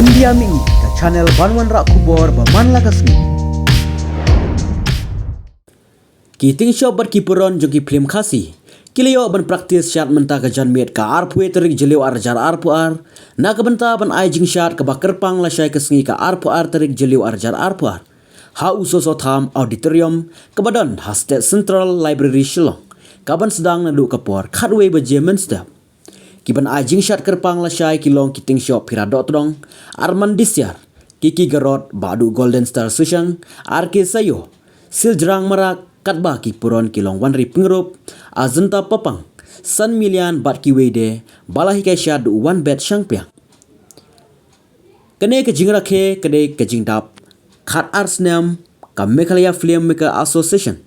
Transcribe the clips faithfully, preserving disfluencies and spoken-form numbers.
India Mih, ka channel ban wanrah khubor ba man la ka sngi. Ki tingshop bad ki puron jong ki phlim Khasi ki la ïoh ban practice shad mynta ka janmiet ka arphew tarik Jylliew ar hajar arphew ar, na ka bynta ban ai jingshad kaba kyrpang lashai ka sngi ka arphew ar tarik Jylliew ar hajar arphew ar ha u Soso Tham Auditorium kaba don ha State Central Library Shillong, kaban sdang naduh ka por khatwei baje mynstep. Ki ban ai jingshad kyrpang lashai ki long ki tingshop Phira Dohtdong, Arman Disiar, Kiki Garod, Badu Golden Star Sushang, R K Sayo, Siljrang Marak, katba ki puron ki long Wanri Pyngrope, Azanta Papang, San Milian bad kiwei de, ba la hikai shad da u Wanbet Shangpiang. Kane ka jingrakhe ka dei ka jingdap khat ar snem ka Meghalaya Filmmaker Association,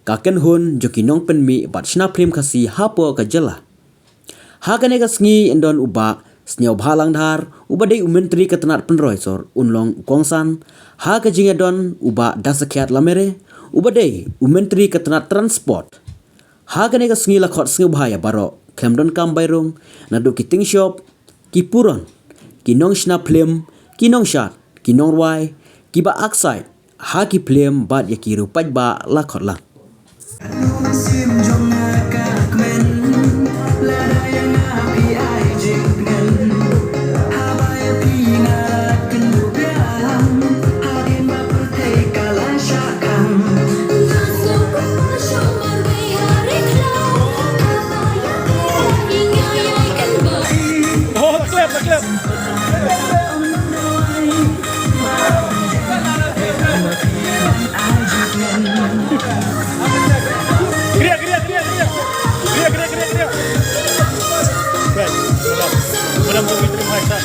ka kynhun jong ki nongpynmih bad shna phlim Khasi hapoh ka jylla. Ha kane ka sngi yn don u Bah Sniawbhalang Dhar, uba dei u Myntri ka tnat pynroi sor un long u kongsan. Ha ka jingïadon u Bah Dasakhiat Lamere, uba dei u Myntri ka tnat transport. Ha kane ka sngi la khot sngewbha ïa baroh khlem donkam bai rung, naduh ki tingshop, ki puron, ki nongshna phlim, ki nongshad, ki nongrwai, kiba aksai ha ki phlim bad ïa ki riew paidbah la khot lang. Oh, clap, clap. Gerak, gerak, gerak, gerak. Gerak, gerak, gerak, gerak. Baik, salam. Salam untuk Fitri Faisal.